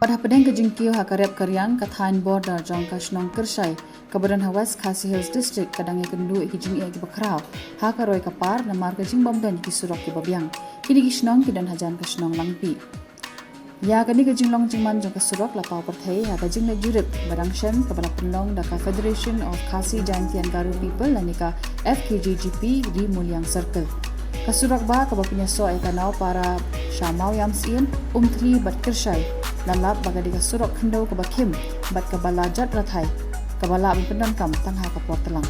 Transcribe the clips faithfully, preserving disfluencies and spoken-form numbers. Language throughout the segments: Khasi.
Bad hapdeng ka jingkiew ha ka rep ka riang, ka thaiñ border jong ka shnong Kyrshai kaba don ha West Khasi Hills District ka dang ïakynduh ïa ki jingeh kiba khraw ha ka roi ka par namar ka jingbym don ki surok kiba biang. Kine ki shnong ki don hajan ka shnong Langpih. Ïa kane ka jinglong jingman jong ka surok la paw pyrthei ha ka jingleit jurip ba dang shem kaba la pynlong da ka Federation of Khasi Jaintia and Garo People lane ka F K J G P Ri Muliang Circle. Ka surok ba kaba pynïasoh ïa ka Nawpara sha Mawiamsyiem, Umthli bad Kyrshai la lap ba ka dei ka surok khyndew kaba khim bad kaba la jot rathai, kaba lah ban pyndonkam tang ha ka por tlang.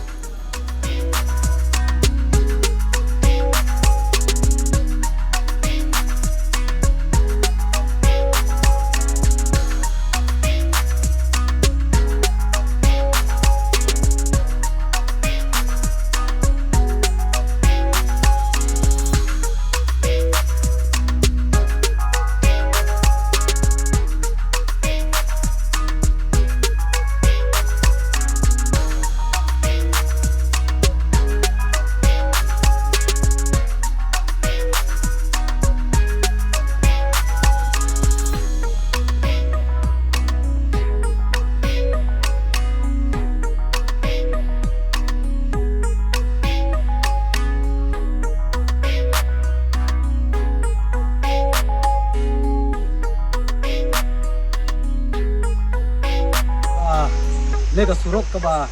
Ah, ne ka surok kaba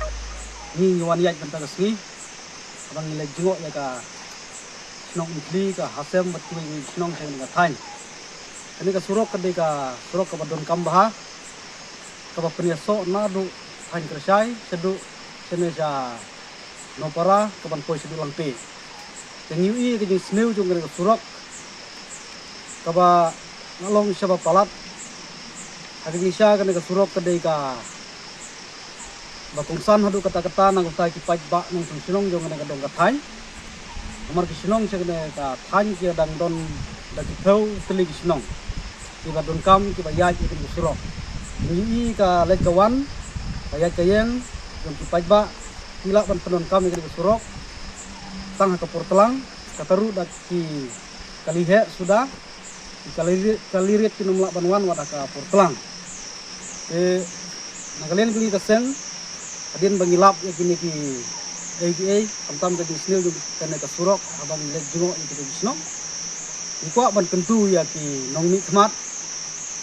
ngi ngi wan ïaid mynta ka sngi, kaba ngi leit jngoh ïa ka shnong Umthli, ka Hasem bad kiwei kiwei ki shnong sha kane ka thaiñ. Kane ka surok ka dei ka surok kaba donkam bha, kaba pynïasoh naduh thaiñ Kyrshai shaduh shane sha Nawpara kaban poi shaduh Langpih. Te ngi ïohi ka jingsniew jong kane ka surok kaba nga long shaba palat. Ha ka jingshisha kane ka surok ka dei kaba kongsan haduh katta katta na ka bynta ki paidbah nongshong shnong jong kane ka dong ka thaiñ. Namar ki shnong sha kane ka thaiñ ki dang don da ki phew tylli ki shnong kiba donkam kiba ïaid ïa kane ka surok. Ngi ïohi ka leit ka wan, ka ïaid ka ïeng jong ki paidbah, ki lah ban pyndonkam ïa kane ka surok tang ha ka por tlang, kata ruh da ki kali heh suda, ki kali rit, kali rit kin ym lah ban wan wat ha ka por tlang. Te na ka liang jong ngi ka seng, hadien ba ngi lap ïa kine kiei kiei, khamtam ka jingsniew jong kane ka surok, haba ngi leit jngoh ïa kito ki shnong, ngi kwah ban kyntu ïa ki nongmihkhmat,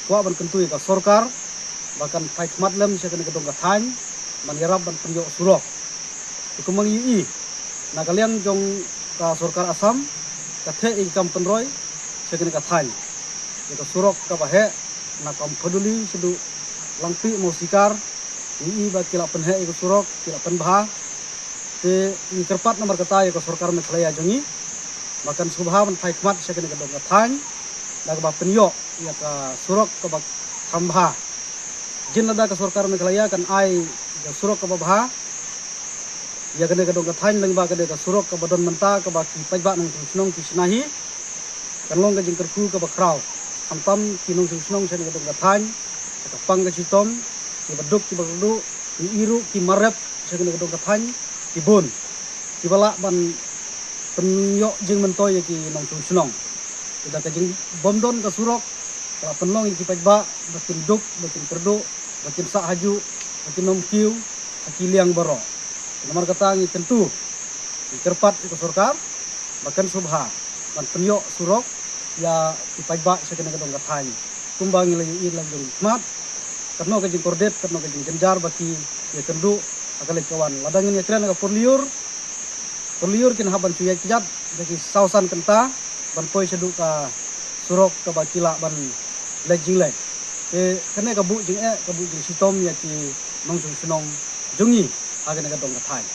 kwah ban kyntu ïa ka sorkar ba kan phai khmat lem sha kane ka dong ka thaiñ ban ïarap ban pynïoh surok. Te kumba ngi ïohi, na ka liang jong ka sorkar Assam ka theh ïa ki kam pynroi sha kane ka thaiñ. Ïa ka surok kaba heh na Kampaduli shaduh Langpih Mawsikar, ngi ïohi ba ki la pynheh ïa ka surok, ki la pynbha. Te ngi kyrpad namar kata ïa ka sorkar Meghalaya jong ngi ba kan sngewbha ban phai khmat sha kane ka dong ka thaiñ da kaba pynïoh ïa ka surok kaba kham bha. Jin lada ka sorkar Meghalaya kan ai ïa ka surok kaba bha, ïa kane ka dong ka thaiñ lyngba kane ka surok kaba don mynta kaba ki paidbah nongshong shnong ki shna hi, kan long ka jingkyrkhu kaba khraw. Khamtam ki nongshong shnong sha kane ka dong ka thaiñ, sha ka pang ka shitom, kiba duk kiba kyrduh, ngi ïohi ruh ki mar rep sha kane ka dong ka thaiñ ki bun, kiba lah ban pynïoh jingmyntoi ïa ki nongshong shnong. Te da ka jingbym don ka surok ka la pynlong ïa ki paidbah ba kin duk, ba kin kyrduh, ba kin sah hajuh, ba kin ym kiew ha ki liang baroh. Namar kata ngi kyntu, ngi kyrpad ïa ka sorkar ba kan sngewbha ban pynïoh surok ïa ki paidbah sha kane ka dong ka thaiñ, kumba ngi la ïohi la jong ki khmat. Katno ka jingkordit, katno ka jingjynjar ba ki ïakynduh ha ka leit ka wan. Lada ngin ïakren ha ka por lyiur, por lyiur kin hap ban shu ïaid kjat da ki saw san kynta ban poi shaduh ka surok kaba ki lah ban leit jingleit. Te kane ka buh jingeh, ka buh jingshitom ïa ki nongshong shnong jong ngi ha kane ka dong ka thaiñ.